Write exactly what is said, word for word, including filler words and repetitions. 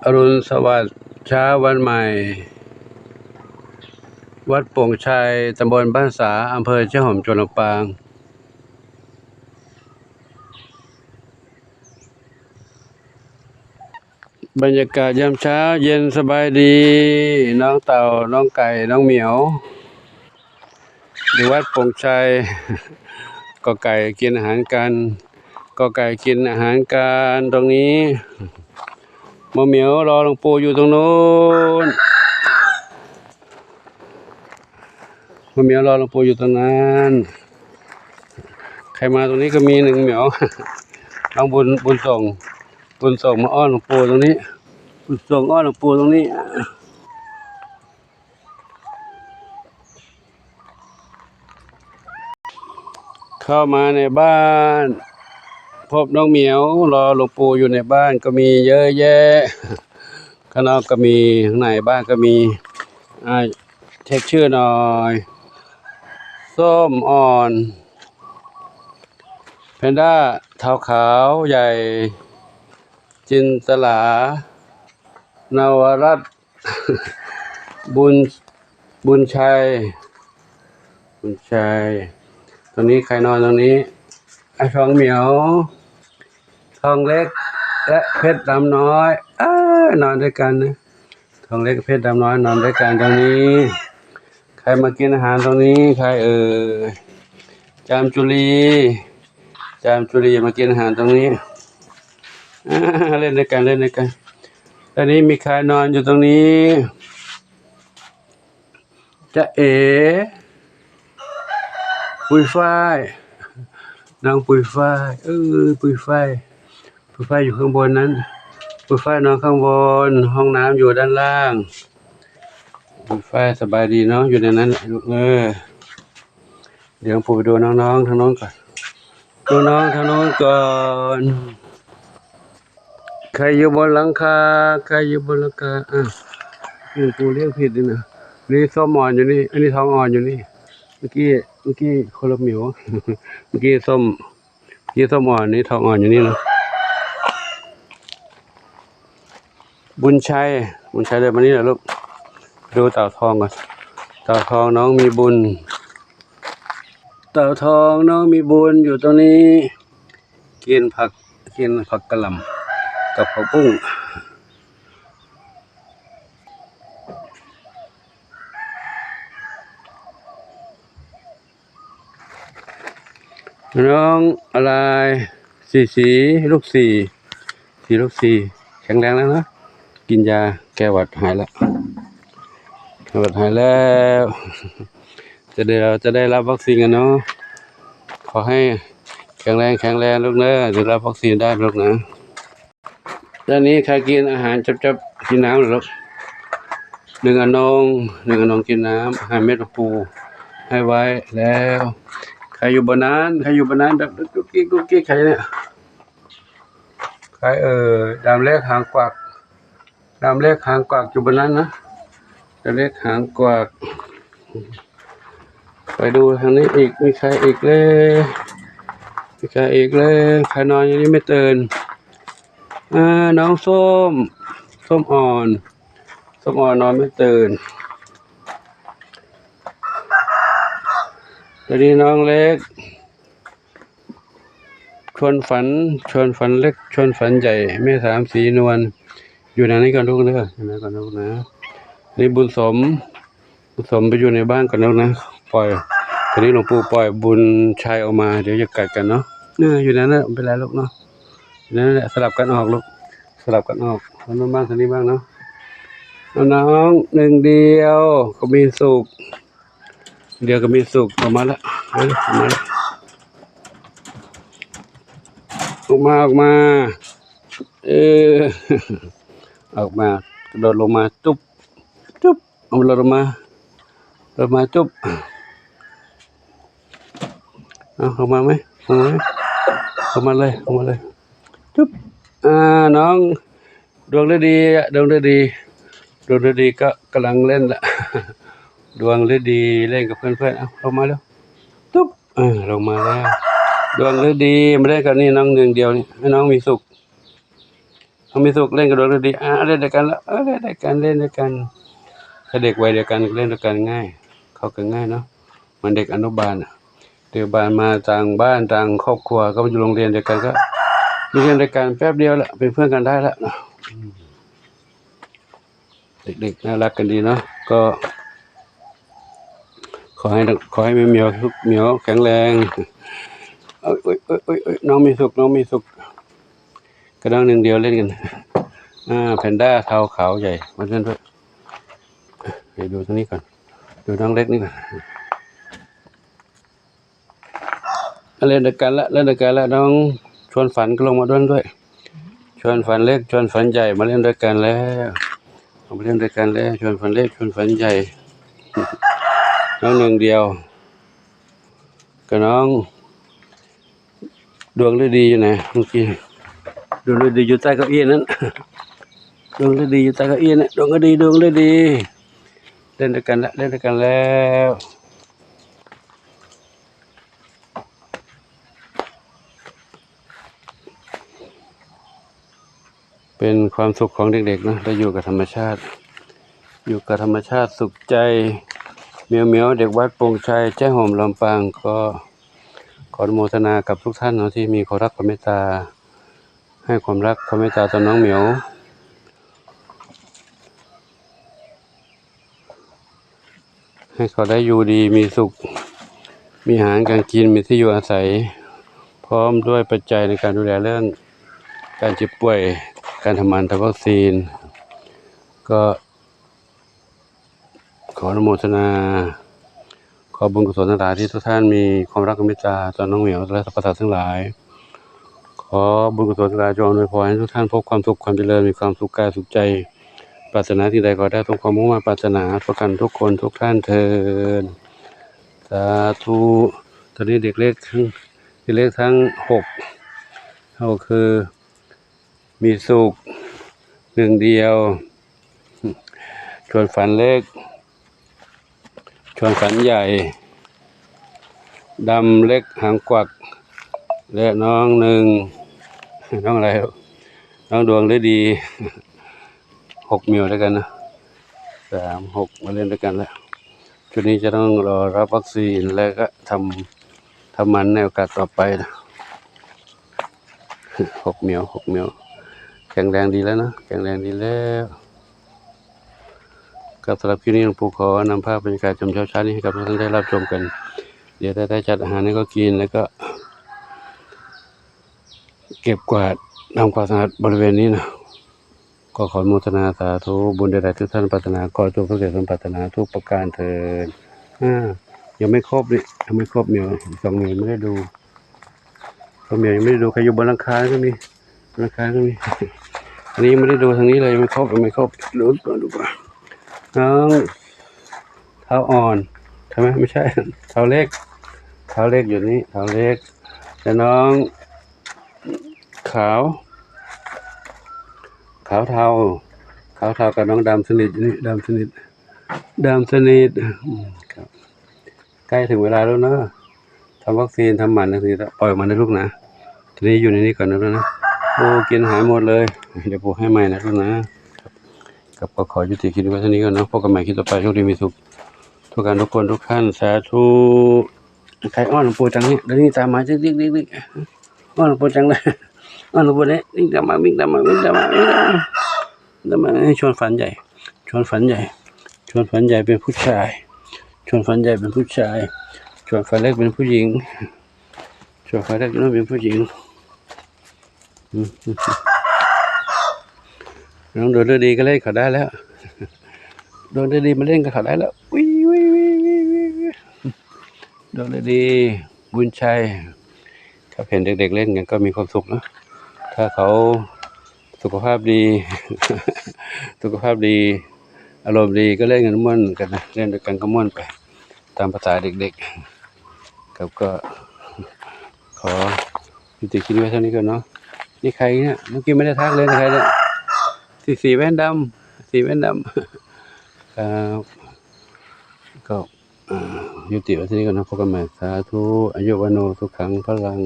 อรุณสวัสดิ์เช้าวันใหม่ วัดโป่งชัย ตำบลบ้านสา อำเภอเชียงหอม จังหวัดลำปาง บรรยากาศยามเช้าเย็นสบายดี น้องเต่า น้องไก่ น้องเหมียว อยู่วัดโป่งชัย กอไก่กินอาหารกัน กอไก่กินอาหารกันตรงนี้ หมอเหมียวรอหลวงปู่อยู่ตรงนู้น หมอเหมียวรอหลวงปู่อยู่ตรงนั้น ใครมาตรงนี้ก็มีหนึ่งเหมียว น้องบุญ บุญส่ง บุญส่งมาอ้อนหลวงปู่ตรงนี้ บุญส่งอ้อนหลวงปู่ตรงนี้ เข้ามาในบ้าน พบน้องเหมียวรอหลวงปู่อยู่ในบ้านก็มีเยอะแยะ ข้างนอกก็มี ข้างในบ้านก็มี อ่า เช็คชื่อหน่อย ส้มอ่อน แพนด้า เทาขาวใหญ่ จินตลา นวรัตน์ บุญ บุญชัย บุญชัย ตรงนี้ใครนอนตรงนี้ ไอ้ทองเหมียว ทองเล็ก และเพชรดำน้อย เอ้ย นอนด้วยกันนะ ทองเล็กกับเพชรดำน้อยนอนด้วยกันตรงนี้ ใครมากินอาหารตรงนี้ ใครเอ่ย จามจุลี จามจุลีมากินอาหารตรงนี้ อ่า เล่นด้วยกัน เล่นด้วยกัน ตอนนี้มีใครนอนอยู่ตรงนี้ จ๊ะเอ๋ ปุยฝ้าย น้องปุยฝ้าย เออ ปุยฝ้าย ปุยฝ้ายอยู่ข้างบนนั้น ปุยฝ้ายนอนข้างบน ห้องน้ำอยู่ด้านล่าง ปุยฝ้ายสบายดีเนาะ อยู่ในนั้นแหละลูก เออ เดี๋ยวผมไปดูน้องๆทางโน้นก่อน ดูน้องทางโน้นก่อน ใครอยู่บนหลังคา ใครอยู่บนหลังคา อ่ะ นี่กูเรียกผิดนี่นะ นี่ส้มอ่อนอยู่นี่ อันนี้ทองอ่อนอยู่นี่ เมื่อกี้ เมื่อกี้คนละเหมียว เมื่อกี้ส้ม เมื่อกี้ส้มอ่อน นี่ทองอ่อนอยู่นี่นะ บุญชัย บุญชัยเดินมานี่เหรอลูก ดูเต่าทองก่อน เต่าทองน้องมีบุญ เต่าทองน้องมีบุญอยู่ตรงนี้ กินผัก กินผักกะหล่ำกับผักบุ้ง น้องอะไร สี่ สี่ ลูกสี่ สี่ ลูกสี่ แข็งแรงแล้วนะ กินยาแก้หวัดหายแล้ว หวัดหายแล้ว จะได้ เราจะได้รับวัคซีนกันเนาะ ขอให้แข็งแรง แข็งแรงลูกเนอะ จะรับวัคซีนได้ลูกนะ ด้านนี้ใครกินอาหารจับๆ กินน้ำเหรอลูก หนึ่งอนง หนึ่งอนงกินน้ำ อาหารเม็ดหลวงปู่ให้ไว้แล้ว ใครอยู่บนนั้น ใครอยู่บนนั้น แบบกุ๊กกิ๊กกุ๊กกิ๊ก ใครเนี่ย ใครเอ่ย ดำเล็กหางกวัก ดำเล็กหางกวักอยู่บนนั้นนะ ดำเล็กหางกวัก ไปดูทางนี้อีก มีใครอีกเลย มีใครอีกเลย ใครนอนอยู่นี่ไม่ตื่น อ่า น้องส้ม ส้มอ่อน ส้มอ่อนนอนไม่ตื่น ตอนนี้น้องเล็ก ชวนฝัน ชวนฝันเล็ก ชวนฝันใหญ่ แม่สามสีนวล อยู่ในนี้ก่อนลูกเด้อ อยู่ในนี้ก่อนลูกนะ นี่บุญสม บุญสมไปอยู่ในบ้านก่อนลูกนะ ปล่อย ตอนนี้หลวงปู่ปล่อยบุญชัยออกมา เดี๋ยวจะกัดกันเนาะ เนี่ย อยู่นั่นแหละ ไม่เป็นไรลูกเนาะ อยู่นั่นแหละ สลับกันออกลูก สลับกันออก ทางนู้นบ้าง ทางนี้บ้างเนาะ น้องหนึ่งเดียว ก็มีสุข เดียวก็มีสุข ออกมาละ เอ้ย ออกมาละ ออกมา ออกมา เออ ออกมา กระโดดลงมา ตุ๊บ ตุ๊บ เอามันหล่นลงมา หล่นมา ตุ๊บ เอา ลงมาไหม ลงมาไหม ลงมาเลย ลงมาเลย ตุ๊บ อ่า น้อง ดวงฤดีอะ ดวงฤดี ดวงฤดีก็กำลังเล่นละ ดวงฤดีเล่นกับเพื่อนๆ เอา ลงมาเร็ว ตุ๊บ เออ ลงมาแล้ว ดวงฤดี มาเล่นกับนี่น้องหนึ่งเดียวนี่ ให้น้องมีสุข น้องมีสุขเล่นกับดวงฤดี อ่า เล่นด้วยกันแล้ว เออ เล่นด้วยกัน เล่นด้วยกัน ถ้าเด็กวัยเดียวกันเล่นด้วยกันง่าย เข้ากันง่ายเนาะ เหมือนเด็กอนุบาลอะ เด็กอนุบาลมาต่างบ้านต่างครอบครัว ก็มาอยู่โรงเรียนเดียวกัน ก็มีเรียนด้วยกันแป๊บเดียวแหละ เป็นเพื่อนกันได้แล้วเนาะ อืม เด็กๆน่ารักกันดีเนาะ ก็ ขอให้ ขอให้แม่เหมียว เหมียวแข็งแรง เอ้ย เอ้ย เอ้ย เอ้ย เอ้ย น้องมีสุข น้องมีสุข ก็น้องหนึ่งเดียวเล่นกัน อ่า แพนด้าเทาขาวใหญ่ มาเล่นด้วย เดี๋ยวดูตรงนี้ก่อน ดูน้องเล็กนี่ก่อน เล่นด้วยกันละ เล่นด้วยกันละ น้องชวนฝันก็ลงมาด้วยด้วย ชวนฝันเล็ก ชวนฝันใหญ่ มาเล่นด้วยกันแล้ว มาเล่นด้วยกันแล้ว ชวนฝันเล็ก ชวนฝันใหญ่ น้องหนึ่งเดียว กับน้อง ดวงฤดีอยู่ไหน เมื่อกี้ ดวงฤดีอยู่ใต้เก้าอี้นั้น ดวงฤดีอยู่ใต้เก้าอี้นั้น ดวงฤดี ดวงฤดี เล่นด้วยกันแล้ว เล่นด้วยกันแล้ว เป็นความสุขของเด็กๆนะ ได้อยู่กับธรรมชาติ อยู่กับธรรมชาติสุขใจ เหมียวๆ เด็กวัดโป่งชัย แจ้ห่มลำปาง ก็ขออนุโมทนากับทุกท่านเนาะ ที่มีความรักความเมตตา ให้ความรักความเมตตาต่อน้องเหมียว ให้เขาได้อยู่ดีมีสุข มีอาหารการกิน มีที่อยู่อาศัย พร้อมด้วยปัจจัยในการดูแลเรื่องการเจ็บป่วย การทำหมัน ทำวัคซีน ก็ขออนุโมทนา ขอบุญกุศลทั้งหลายที่ทุกท่านมีความรักความเมตตาต่อน้องเหมียวและสรรพสัตว์ทั้งหลาย ขอบุญกุศลทั้งหลายจงอำนวยพรให้ทุกท่านพบความสุขความเจริญ มีความสุขกายสุขใจ ปรารถนาสิ่งใดขอได้สมความมุ่งมา่ปรารถนาประกันทุกคนทุกท่านเทอญ สาธุ ตอนนี้เด็กเล็กทั้ง เด็กเล็กทั้งหก ก็คือ มีสุข หนึ่งเดียว ชวนฝันเล็ก ชวนฝันใหญ่ ดำเล็กหางกวัก และน้องหนึ่ง น้องอะไร น้องดวงฤดี หกเหมียวด้วยกันนะ สาม หก มาเล่นด้วยกันแล้ว ชุดนี้จะต้องรอรับวัคซีน และก็ทำ ทำหมันในโอกาสต่อไปนะ หกเหมียว หกเหมียว แข็งแรงดีแล้วนะ แข็งแรงดีแล้ว ครับ สำหรับคลิปนี้หลวงปู่ขอนำภาพบรรยากาศยามเช้าๆนี้ให้กับทุกท่านได้รับชมกัน เดี๋ยวได้จัดอาหารให้เขากิน แล้วก็ เก็บกวาดทำความสะอาดบริเวณนี้นะ ก็ขออนุโมทนาสาธุบุญใดๆทุกท่านปรารถนา ขอจงสำเร็จสมปรารถนาทุกประการเทอญ อ่า ยังไม่ครบนี่ ยังไม่ครบเหมียว สองเหมียวยังไม่ได้ดู สองเหมียวยังไม่ได้ดู ใครอยู่บนหลังคาก็มี บนหลังคาก็มี อันนี้ยังไม่ได้ดูทางนี้เลย ยังไม่ครบ ยังไม่ครบ ดูก่อน ดูก่อน น้องเท้าอ่อน ใช่ไหม ไม่ใช่ เท้าเล็ก เท้าเล็กอยู่นี่ เท้าเล็ก แต่น้อง ขาว ขาวเทา ขาวเทากับน้องดำสนิทอยู่นี่ ดำสนิท ดำสนิท อืม ครับ ใกล้ถึงเวลาแล้วเนอะ ทำวัคซีน ทำหมันนะ ทีนี้ปล่อยมันนะลูกนะ ทีนี้อยู่ในนี้ก่อนนะลูกนะ โอ้ กินหายหมดเลย เดี๋ยวปู่ให้ใหม่นะลูกนะ ครับ ก็ขอยุติคลิปไว้เท่านี้ก่อนเนาะ พบกันใหม่คลิปต่อไป โชคดีมีสุข ทุกการทุกคนทุกท่าน สาธุ ใครอ้อนหลวงปู่จังเนี่ย เดี๋ยวนี้ตามมา ดิ๊ก ดิ๊ก ดิ๊ก ดิ๊ก อ้อนหลวงปู่จังเลย อ้อนหลวงปู่เนี่ย วิ่งตามมา วิ่งตามมา วิ่งตามมา วิ่งตามมา ตามมา ให้ชวนฝันใหญ่ ชวนฝันใหญ่ ชวนฝันใหญ่เป็นผู้ชาย ชวนฝันใหญ่เป็นผู้ชาย ชวนฝันเล็กเป็นผู้หญิง ชวนฝันเล็กเป็นผู้หญิง อืม น้องดวงฤดีก็เล่นเขาได้แล้ว ดวงฤดีมาเล่นกับเขาได้แล้ว วิว วิว วิว วิว วิว ดวงฤดี บุญชัย ครับ เห็นเด็กๆเล่นกันก็มีความสุขนะ ถ้าเขาสุขภาพดี สุขภาพดี อารมณ์ดีก็เล่นกันม่วนกันนะ เล่นด้วยกันก็ม่วนไป ตามภาษาเด็กๆ ครับ ก็ขอยุติคลิปไว้เท่านี้ก่อนเนาะ นี่ใครเนี่ย เมื่อกี้ไม่ได้ทักเลยนะ ใครเนี่ย สี สีแว่นดำ สีแว่นดำ ครับ ก็ อ่า ยุติไว้เท่านี้ก่อนนะ พบกันใหม่ สาธุ อายุวัณโณ สุขัง พลัง